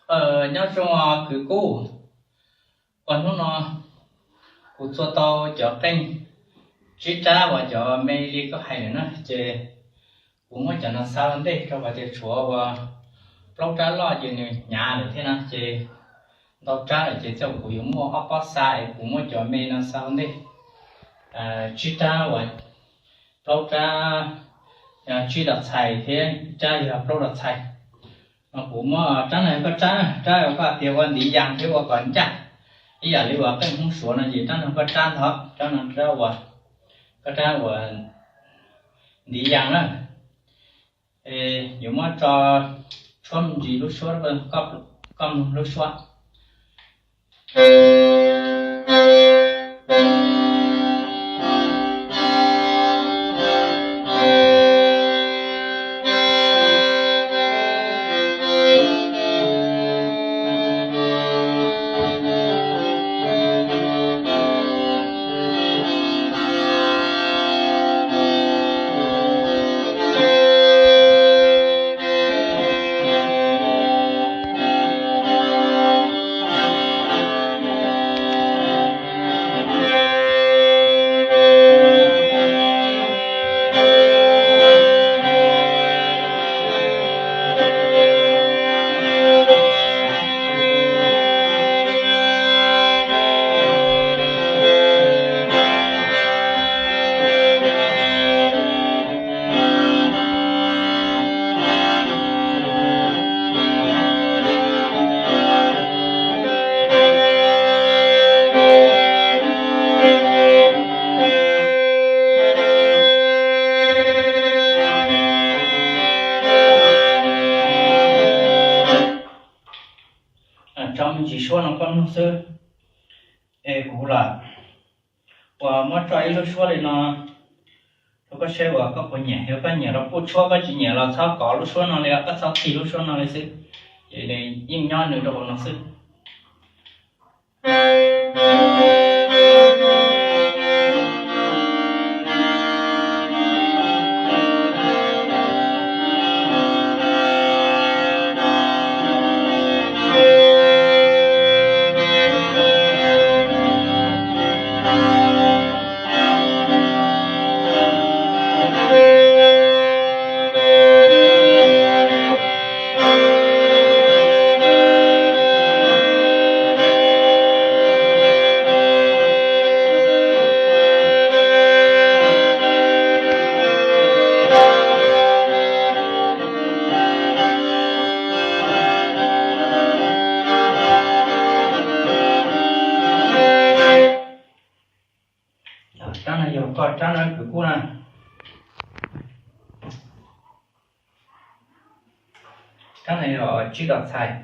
Nyob zoo kwv Kub, ua hnub no kuv txua tau cov qeej tsib rab uas cov me li koj hais lawm na, ces kuv muab cov no xa ua ntej rau qhov tias tshuav uas plaub rab loj ces nws hnyav lawm thiab na, ces ntau rab lawm ces txog kuv yuav muaj ob pob xa es kuv muab cov me no xa ua ntej. Tsib rab uas plaub rab tsib los txhais thiab ib rab yog plaub los txhais. Kuv muab rab no yog koj rab, rab uas koj tias ua ntiv yas thiab ua kom ncaj, ib yam li uas qeej Hmoob Suav no ces rab no koj rab ntho, rab no rab uas, koj rab uas ntiv yas na. Yuav muab tso tshuab me ntsis lub suab, koj mloog lub suab. Tso me ntsis suab no koj mloog xwb. Es kuv los uas muab tso ib lub suab li no rau koj saib uas koj puas nyiam. Yog koj nyiam los kuj tshuab, koj tsis nyiam los txhob kov lub suab no li, koj txhob qhib lub suab no li xwb. Ces nws yeej nyob nws rau hauv no xwb. Rab no yog koj rab no kwv Kub na. Rab no yog tsib los txhais.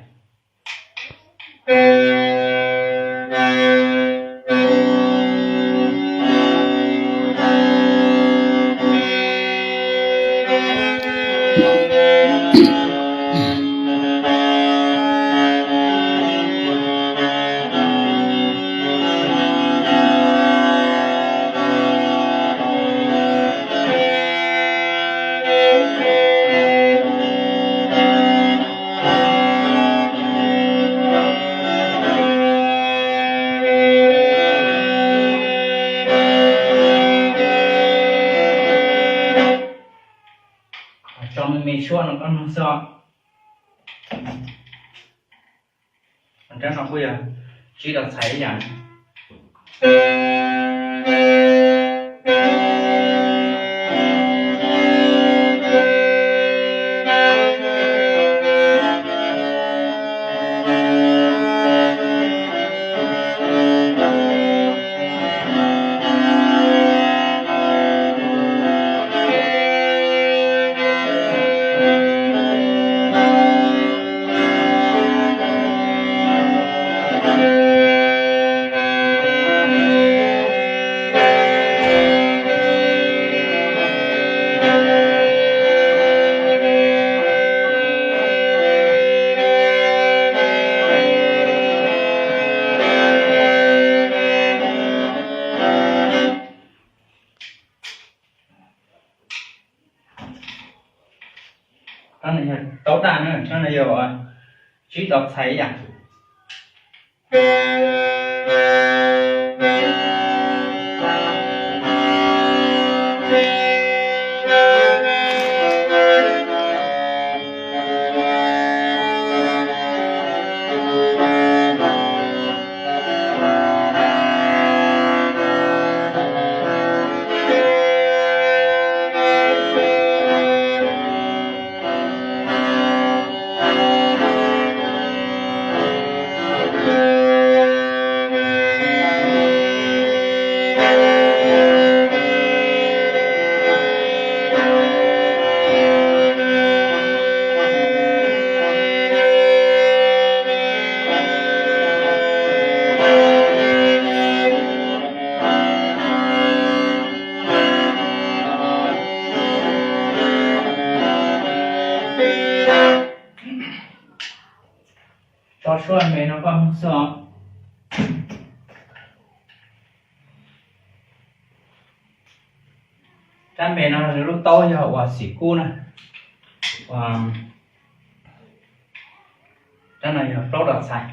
Tso me me suab no koj mloog xwb. Rab no kuj yog tsib los txhais ib yam. Rab no yog taub daj na, rab no yog tsib tsib rov txhais ib yam. Tso suab me no koj mloog xwb os. Rab me no lub taub yog uas xim kub na. Rab no yog plaub rov txhais.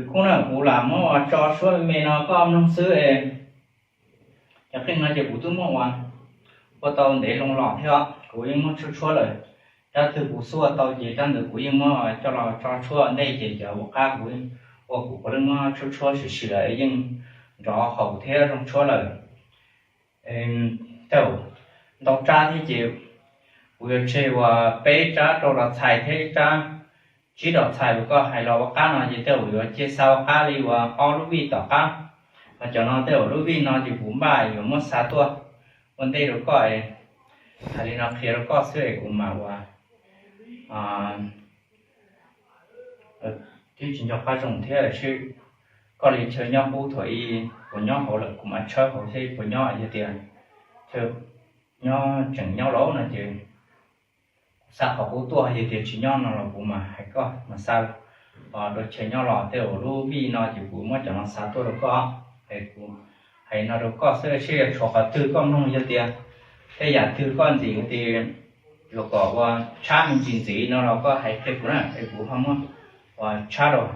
Kwv Kub na, kuv lam muab ua tso suab me me no koj mloog xwb es. Cov qeej no ces kuv twb muab ua, ua tau ntev loo los thiab os, kuv yeej muab tshuab tshuab lawm. Rab twg kuv xub tau ces rab ntawd kuv yeej muab coj los tso tshuab ua ntej ces cov ua qab kuv ua kuv puav leej muab tshuab tshuab sim sim lawm yeej nrov haum thiab zoo tshuab lawm. Tej zaum ntau rab thiab ces kuv yuav tseg uas peb rab rau rov txhais thiab ib rab tsib rov txhais uas koj hais los ua qab no ces tej zaum yuav cia xa ua qab li uas ob lub vij tom qab. Ho cov no tej zaum lub vij no ces kuv npaj yuav muab xa tuaj ua ntej rau koj es hais li no qhia rau koj xwb es kuv mam ua twb tsis nco qab zoo thiab lawm sib. Koj li chaw nyob qub thaum ub puas nyob hauv lawm kuv mam tshawb hauv thiab puas nyob yog tias chaw nyob tseem nyob laus no ces kuv xa qhov qub tuaj, yog tias tsis nyob no los kuv mam hais koj mas xa rau chaw nyob los tej zaum lub vij no ces kuv muab cov no xa tuaj rau koj. Es kuv hais no rau koj xwb sib, yog tshuav qhov twg koj mloog yog tias tej yam twg koj ntxim tias yuav kom ua tshab me ntsis ntxiv no los koj hais qhia kuv na es kuv ho muab ua tshab rau.